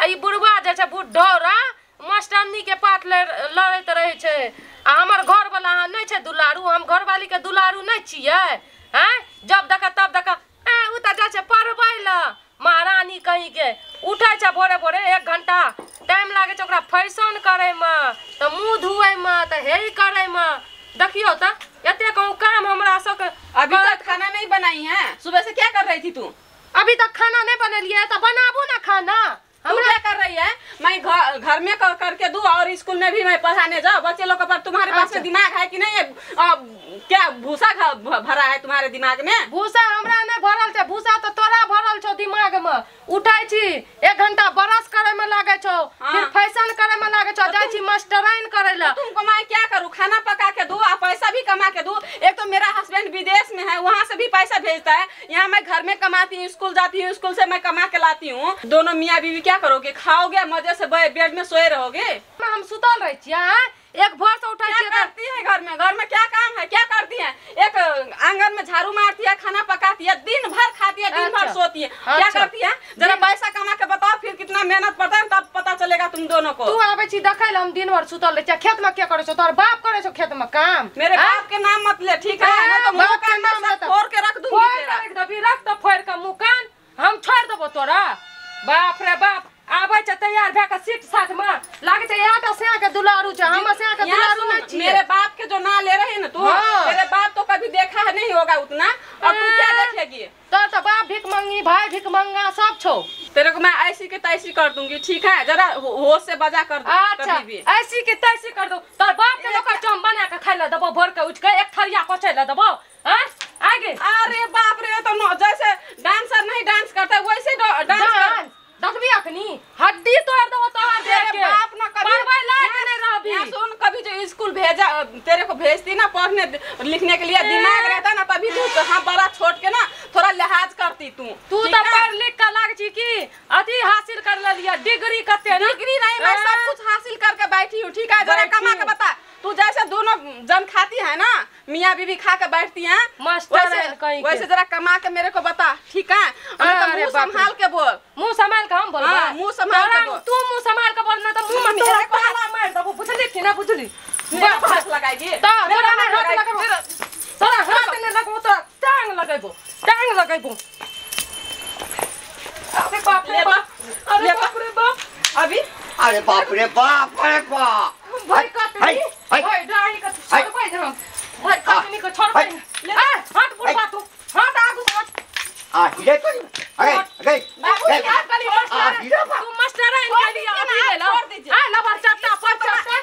आ ई बुढ़वा जे छै बुढ़ौरा मास्टरनी के पाठ लड़ैत रहै छै। आ हमर घर वाला अहाँ नहि छै दुलारू, हम घरवाली के दुलारू नहि छियै। हैं जब देख तब देख ए उ त जाइ छै पढ़बै ल महारानी कहीं के, उठै छै भोरे भोरे 1 घंटा टाइम लागै छै ओकरा फैशन करे में, त मुंह धुए में, त हे करे में। देखियो त एते कहूँ काम हमरा सब। अभी तक खाना नहीं बनाई है, सुबह से क्या कर रही थी तू? अभी तक खाना नहीं बनेलिए त बनाबू ना खाना। हम क्या कर रही है? मैं घर में करके दूँ और स्कूल में भी मैं पढ़ाने जाऊँ बच्चे लोग पर। तुम्हारे पास में दिमाग है कि नहीं है? क्या भूसा भरा है तुम्हारे दिमाग में? भूसा हमरा नहीं भरल छै, भूसा तो तोरा भरल छौ दिमाग में। उठै छी 1 घंटा ब्रश करे में लागै छौ, फिर फैशन करे में लागै छौ, जाइ छी मास्टराइन करे ला। तुमको मैं क्या करूँ? खाना पका के दूँ और पैसा भी कमा के दूँ। एक तो मेरा हस्बैंड विदेश में है, वहाँ से भी पैसा भेजता है। यहाँ मैं घर में कमाती हूँ, स्कूल जाती हूँ, स्कूल से मैं कमा के लाती हूँ। दोनों मियाँ बीवी क्या करोगे? खाओगे मजे से, बेड में सोए रहोगे? हम सुतल रहे छियै, एक भोर से उठै छियै। करती है घर में? घर में क्या काम है, क्या करती है? एक आंगन में झाड़ू मारती है, खाना पकाती है, दिन भर खाती है, दिन भर सोती है। क्या करती है? जरा पैसा कमा के बताओ, फिर कितना मेहनत पड़ता है तब पता चलेगा तुम दोनों को। तू आबै छी देखै ल, हम दिन भर सुतल रहै छियै। खेत में क्या करै छौ? तोहर बाप करै छौ खेत में काम? मेरे बाप के नाम मत ले, ठीक है? नहीं तो मुंह कान फोड़ के रख दूंगी। रख देबी, रख दे फोड़ के मुंह कान, हम छोड़ देबो तोरा। बाप रे बाप, आबै छै तैयार भए के सीट साथ में लागै छै इएह टा के दुलारू छै, हम से के दुलारू नहीं छियै। मेरे बाप के जो ना ले रहे ना तू, तेरे बाप तो कभी देखा है नहीं होगा उतना, और तू क्या देखेगी? तोर तो बाप भीख मंगी, भाई भीख मंगा, सब छौ। तेरे को मैं ऐसी के तैसी कर दूंगी, ठीक है? जरा होश से बजा कर। अच्छा, ऐसी के तैसी कर दो। तोर बाप के लोग चम बना के खाइ ल देबो, भोर के उठ के एक थरिया कोचै ल देबो। हां आगे। अरे बाप रे, तो जैसे डांसर नहीं डांस करता वैसे डांस कर। देखबी अखनी हड्डी तोड़ देबो तोहर देख के। बाप ना कभी पढ़बै लायक नहीं रहबी। यहाँ सुन, कभी जो स्कूल भेजा तेरे को भेजती ना पढ़ने लिखने के लिए, दिमाग रहता ना तभी तू। हाँ बड़ा छोट के ना थोड़ा लिहाज करती तू। तू तो पढ़ लिख के लाग छी कि अथी हासिल कर लेलिया, डिग्री कते? डिग्री नहीं, मैं सब कुछ हासिल करके बैठी हूँ, ठीक है? जरा कमा के बता। तू जैसे दोनों जन खाती है ना, मियाँ बीवी खा के बैठती हैं, वैसे वैसे जरा कमा के मेरे को बता, ठीक है? मुँह संभाल के बोल। मुँह संभाल के हम बोल? मुँह संभाल के बोल। तू मुँह संभाल के बोल ना तो मुँह में तोरा ताला मार देबो, बुझली कि ना बुझली? हाथ लगाएगी तोरा नहीं हाथ लगेबो, तोरा हाथ नहीं लगबो, तोरा टांग लगेबो, टांग लगेबो। अरे बाप रे बाप, अरे बाप रे बाप, अभी अरे बाप रे बाप, अरे बाप भाई कटनी, भाई डाही के छोड़बै हम, भाई कटनी के छोड़बै। ए हट बुढ़वा तू, हट आगू हट। आ हीरे तो अरे अरे बाबू क्या करी? तू मास्टर है इनके लिए अभी ले लो। आ लबर चट्टा पर चट्टा,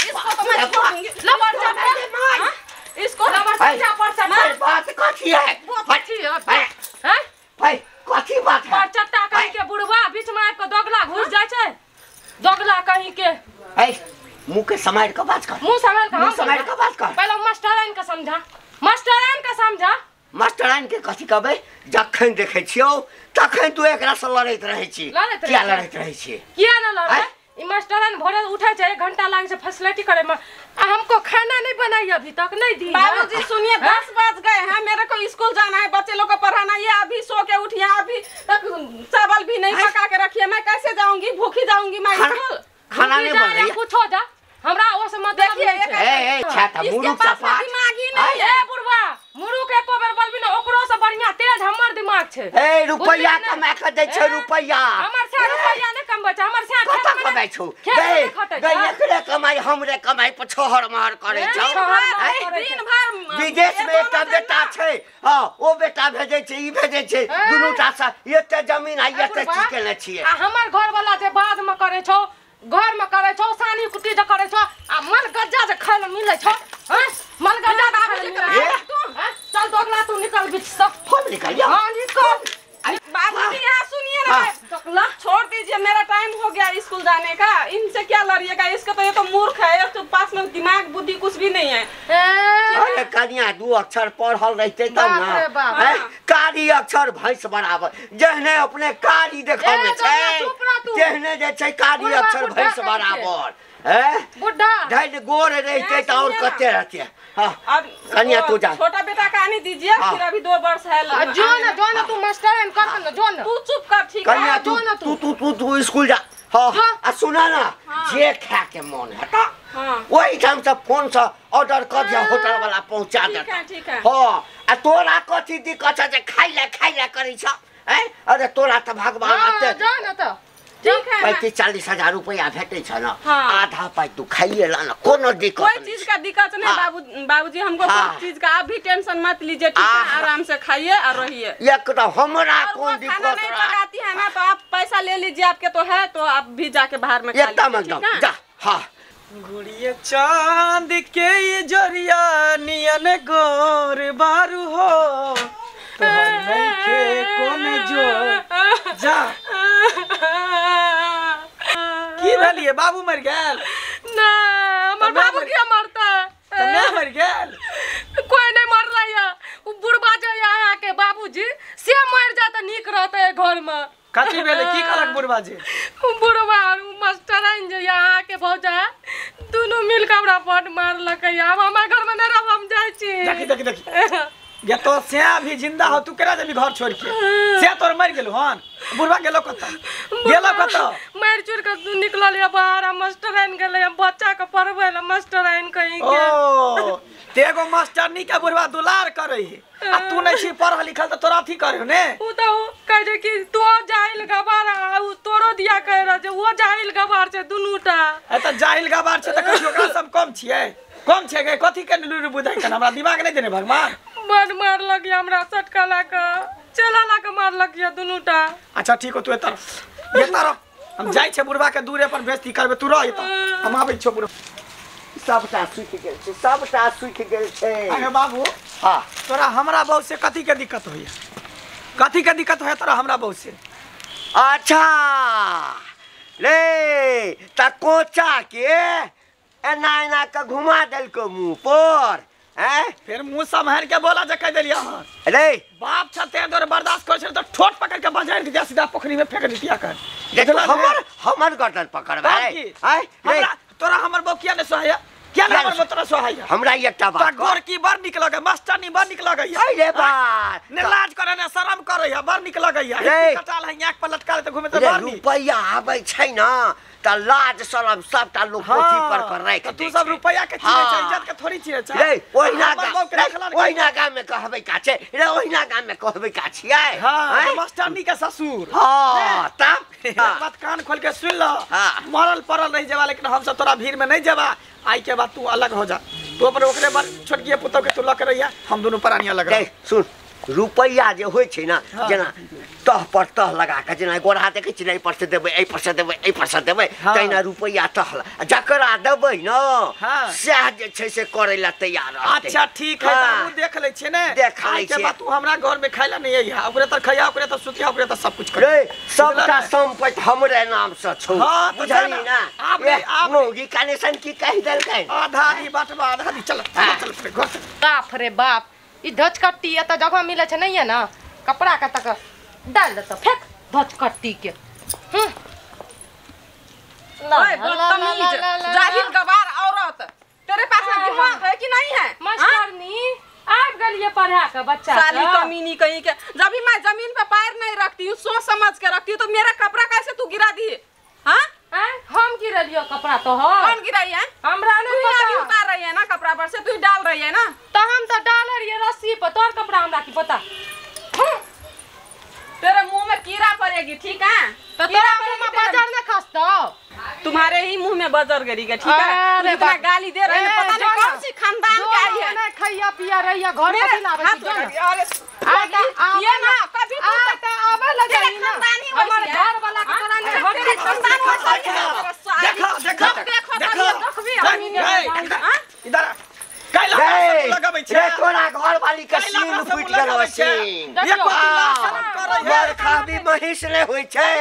इसको तो मैं छोड़ दूंगी। लबर चट्टा, इसको लबर चट्टा पर चट्टा। बात कथी है? कथी है हैं भाई? कथी बात है? पर चट्टा कहीं के बुढ़वा बीच में आबि के दोगला घुस जाइ छै, दोगला कहीं के। ए मुंह के समार के बात कर, मुंह संभाल के, मुंह समार के बात कर। पहले मास्टराइन के समझा, मास्टराइन के समझा। मास्टराइन के कथी कहबै? जखन देखै छियौ तखन तू एकरा से लड़ैत रहै छी। किया लड़ैत रहै छी? किया न लड़बै? ई मास्टराइन भोरे उठै छै, 1 घंटा लागै छै फैसिलिटी करे में, आ हमको खाना नहीं बनाई अभी तक नहीं दी। बाबूजी सुनिए, 10 बज गए हैं, मेरे को स्कूल जाना है, बच्चे लोग को पढ़ाना है। अभी सो के उठी है, अभी तक चावल भी नहीं पका के रखी है। मैं कैसे जाऊंगी? भूखी जाऊंगी मैं स्कूल। खाना नहीं बन रही, कुछ हो जा हमरा ओ से मतलब नहीं छै। ए ए छाता मुरुख सफा दिमाग ही नहीं है। ए बुढ़वा मुरुख एको बेर बोलबी न, ओकरो से बढ़िया तेज हमर दिमाग छै। ए रुपैया कमा के दै छै, रुपैया हमर से रुपैया नै कमबै छै, हमर से खेत में कमाइ छौ। गै एकरे कमाइ हमरे कमाइ पर छोहर महर करै छौ। दिन भर विदेश में एकटा बेटा छै, हां ओ बेटा भेजै छै, ई भेजै छै, दुनू टा से एते जमीन आ एते चीज केने छियै। आ हमर घर वाला जे बाद में करै छौ, घर में करे छौ, सानी कुट्टी जे करे छौ, आ मन गज्जा जे खाय ल मिलै छौ। हैं मन गज्जा खाय ल मिलै छौ। चल दोगला तू निकल बीच से। हम निकल? हां निकल। बाबूजी यहाँ सुनिए ना, दोगला छोड़ दीजिए, मेरा टाइम हो गया स्कूल जाने का। इनसे क्या लड़िएगा? इसका तो ये तो मूर्ख है, ये तो पास में दिमाग बुद्धि कुछ भी नहीं है। अरे कनिया 2 अक्षर पढ़ल रहते तब ना, कारी अक्षर भैंस बराबर। जहने अपने कारी देखा में छै, तेहने जे छै कारी अक्षर भैंस बराबर। बुढ़ा ढाई गोर रहते तो और कते रहते। हां अब कन्या तू जा, छोटा बेटा का आने दीजिए, फिर अभी 2 वर्ष है। जो ना जो ना तू मास्टर कर ना, जो ना तू चुप कर, ठीक है? कन्या तू तू तू तू स्कूल जा, हां आ सुना ना जे खा के मन हेता ओही ठाम से फोन से ऑर्डर कर दिया होटल वाला पहुंचा देता। ठीक है ठीक है। हां आ तोरा कथि दिक्कत छ जे खाइला खाइला करै छ हैं? अरे तोरा त भगवान आते जा ना त ठीक है 35-40 हजार रुपया भेटै छ न आधा पाई तू खाइए ला न कोनो दिक्कत कोई चीज का दिक्कत नहीं। बाबू बाबूजी हमको कोई चीज का आप भी टेंशन मत लीजिए ठीक है आराम से खाइए और रहिए। एकदम हमरा कोन दिक्कत खाना नहीं पकाती है ना तो आप पैसा ले लीजिए आपके तो है तो आप भी जाके बाहर में खा लीजिए एकदम एकदम जा। हां गुड़िया चांद के ये जरिया नियन गोर बारू हो तोहर नइखे कोन जो जा की भेलिए बाबू मर गेल ना हमर बाबू के मरता त ना मर गेल कोई नहीं मरला या उ बुढ़बा जे यहाँ के बाबूजी से मर जाता नीक रहते घर में। कथी भेले की कहलक बुढ़बा जी? उ बुढ़बा और उ मास्टराइन जे यहाँ के भौजा दोनों मिल के हमरा बड मारलक। आब हमरा घर में नहीं रहब हम जाइ छी। देखी देखी देखी ये तो से भी जिंदा हो तू केना जेबी घर छोड़ के से तोर मर गेलो हन बुढ़बा गेलो कत गेलो कत मार चुर के निकलल या बाहर आ मास्टराइन गेलै हम बच्चा के पढ़बै ल मास्टराइन कहीं के ओ ते एगो मास्टरनी के बुढ़बा दुलार करै है आ तू नै छी पढ़ल लिखल त तोरा अथी करे ने उ त कह जे कि तू जाहिल गवार आ उ तोरो दिया कह रह जे ओ जाहिल गवार छै दुनू टा। ए त जाहिल गवार छै त कहियो ओकरा सब कम छियै कम छै गे कथी के लुरु बुझाइ के हमरा दिमाग नै देने भगवान बड मारलक या हमरा सटका लाके चला लाके मारलक या दुनू टा। अच्छा ठीक हो तू एत एत हम जाइ छै बुढ़बा के दूरे पर बेइज्जती करबे तू रह एत हम आबै छौ बुढ़ सबटा सुखि गेल छै सबटा सुखि गेल छै। अरे बाबू हां तोरा हमरा बहू से कथी के दिक्कत होइया कथी के दिक्कत होइया तोरा हमरा बहू से? अच्छा रे त कोचा के एना एना के घुमा देलको मुंह पर हैं फिर मुंह सम्हार के बोला जे कह देलिया हन। अरे बाप छते तोर बर्दाश्त कर छै त ठोट पकड़ के बजाड़ के सीधा पोखरी में फेंक दितिया कर देख हमर हमर गर्दन पकड़बै हैं हमरा तोरा हमर बहू किया ने सोहाया किया ने हमर बहू तोरा सोहाया हमरा एकटा बात गोर की बड़ निक लगे मास्टरनी बड़ निक लगैया अरे बात ने लाज करे ने शरम करे है बड़ निक लगैया कटाल है आंख पर लटका ले त घुमे त बड़ निक रुपैया आबै छै न त लाज शरम सबटा लोग पोथी पर कर राख तू सब रुपैया के चिरै छै इज्जत के थोड़ी चिरै छै रे ओहिना ओहिना गाम में कहबै का छै रे ओहिना गाम में कहबै का छियै। हां मास्टरनी के ससुर हां तब एक बात कान खोल के सुन ल मरल पड़ल रह जेबा लेकिन हम सब तोरा भीड़ में नहीं जेबा आई के बाद तू अलग हो जा तू अपन ओकरे बाद छोटकिए पुतौ के तू लक रहिया हम दोनों प्राणी अलग रह। सुन रुपैया जे होइ छै ना जेना तह पर तह लगा के जेना गोरा देखै छी एहि पर से देबै एहि पर से देबै एहि पर से देबै तहिना रुपैया तह जकरा देबै न सएह जे छै से करै ला तैयार रहतै। अच्छा ठीक है त उ देख लै छियै ने देख लै छियै के बात तू हमरा घर में खाइला नहीं अइहा ओकरे तर खइहा ओकरे तर सुतिहा ओकरे तर सब कुछ कर रे सबटा संपत्ति हमरे नाम से छौ बुझली ना। आप मौगी कनेक्शन की कहि देलकै आधा दी बाटवा आधा दी चल चल चल घर से। बाप रे बाप ई धचकट्टी एतऽ जगह मिलै छै नहीं है ना कपड़ा के तक डाल देतौ फेंक धचकट्टी के। ओए बदतमीज जाहिल गवार औरत तेरे पास में दिमाग है कि नहीं है? मास्टरनी आबि गेलियै पढ़ा के बच्चा साली कमीनी कहीं के जब भी मैं जमीन पे पैर नहीं रखती हूँ सोच समझ के रखती हूँ तो मेरा कपड़ा कैसे तू गिरा दी? हाँ हम गिरलियो कपड़ा तो हो कौन गिराई है? हमरा नहीं पता तू उतार रही है ना कपड़ा पर से तू ही डाल रही है ना तो हम तो डाल रही रस्सी पर तोर कपड़ा हमरा की पता तेरे मुंह में कीड़ा पड़ेगी ठीक है तो तोरा मुंह में बजर न खसतो तुम्हारे ही मुंह में बजर गिरेगा ठीक है। तू इतना गाली दे रही है पता नहीं कौन सी खानदान का आई है नहीं खैया पिया रहिया घर में लावे छी अरे ये ना कभी तू त आवे लगे ना हमर घर वाला के तोरा नहीं तेरे खानदान वैसी है। देखो देखो देखो देखबी हम इधर काइला लगाबै छै रे तोरा घर वाली के सीन फूटि गेलो सीन मर खाबी महीस नै होइ छै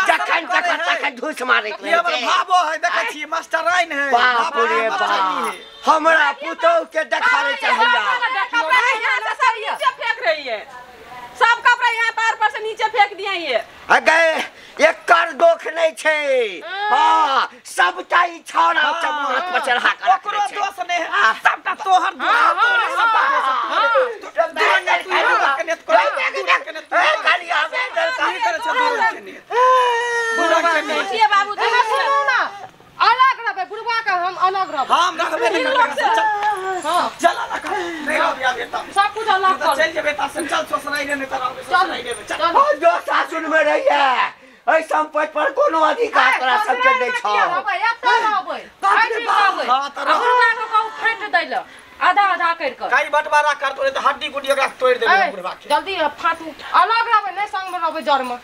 जखन तखन तखन धूस मारैत रहै छै। हमर भाबो है देखै छी मास्टराइन है बाप रे बाप हमरा पुतौ के देखाबै चाहैया कपड़ा यहाँ से सब नीचे फेंक रही है सब कपड़ा यहाँ तार पर से नीचे फेंक दिया ये अगे एकर दोख नहीं छै। हां सबटा ई छौड़ा हाथ पर चढ़ा के ओकरो दोष नहीं है सबटा तोहर दोष तोरे सबटा दोष बाबू रहब। हम रहबे नहीं करबै। हां चल ना कर नहीं रहब यार बेटा सब कुछ अलग कर चल जेबे ता चल ससुराइरे नहीं त रहबे ससुराइरे में चल। ओ जो सासुर में रहिए एहि संपत्ति पर कोनो अधिकार तोरा सबके नहीं छौ। फाटि दै ल आधा आधा कर कर काई बंटवारा कर तोरे त हड्डी गुड्डी ओकरा तोड़ देबे बुढ़वा के। जल्दी फाटू अलग रहबे नहीं संग में रहबे जर में।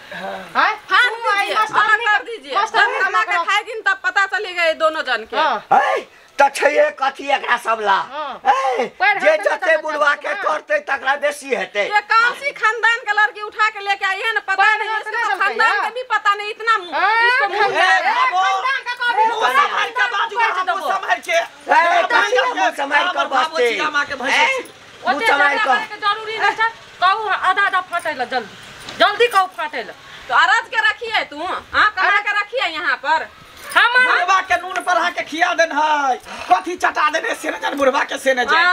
हां फाट दीजिए अलग कर दीजिए जब कमा के खाएगी तब पता चलेगा ये दोनों जन के। ए त छैये कथी एकरा सब ला ए जे जते बुढ़वा के करते तकरा बेसी हेते। ये कौन सी खानदान के लड़की उठा के लेके आई है ना पता नहीं इसके तो खानदान के भी पता नहीं इतना इसको खानदान का कभी मुंह संभाल के बाजू का मुंह संभाल के ए कथी मुंह संभाल के बसते मुंह संभाल के जरूरी नहीं छै। कहू आधा आधा फाटै ल जल्दी जल्दी कहू फाटै ल। तो अरज के रखिए तू हां कमा के रखिए यहां पर। बुढ़वा के नून पर अहाँ के खिया देन है कथी चटा देने से न जान बुढ़वा के से न जान।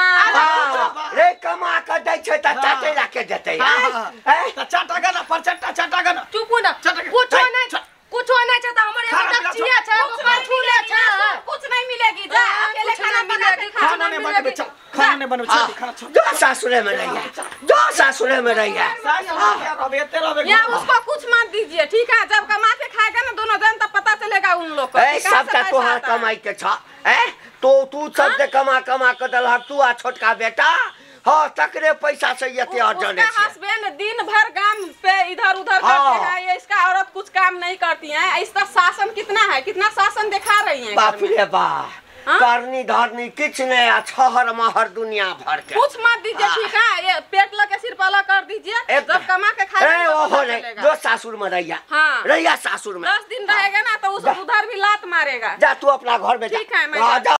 रे कमा के दै छै त चाटे ला के देतै। ए त चाटा गना पर चटा चाटा गना चुपू ना कुछो नहीं कुछो नहीं छै त हमर एगो दक्षिया छै एगो कछुले छै कुछ नहीं मिलेगी जा अकेले खाना बना के खा। खाना नहीं बनबे चल खाना नहीं बनबे चल खाना छोड़ जो सासुरे में रहिए जो सासुरे में रहिए या उसको कुछ मत दीजिए ठीक है। जब कमा के खाएगा ना दोनों जन तब पता चलेगा उन लोग को। ए सबटा तोहार कमाई के छ ए तो तू सब जे कमा कमा के दलहक तू आ छोटका बेटा हां तकरे पैसा से यते अर्जन है। उसका हस्बैंड दिन भर काम पे इधर उधर करते हैं ये इसका औरत कुछ काम नहीं करती है। इसका शासन कितना है कितना शासन दिखा रही है। बाप रे बाप करनी धरनी किछ नहीं आ छहर महर दुनिया भर के कुछ मत दीजिए ठीक है। ये पेट लगे सिर पाला कर दीजिए जब कमा के खाएगा ए ओहो नहीं जो सासुर में रहिया हां रहिया सासुर में 10 दिन रहेगा ना तो उस उधर भी लात मारेगा। जा तू अपना घर में जा। ठीक है मैं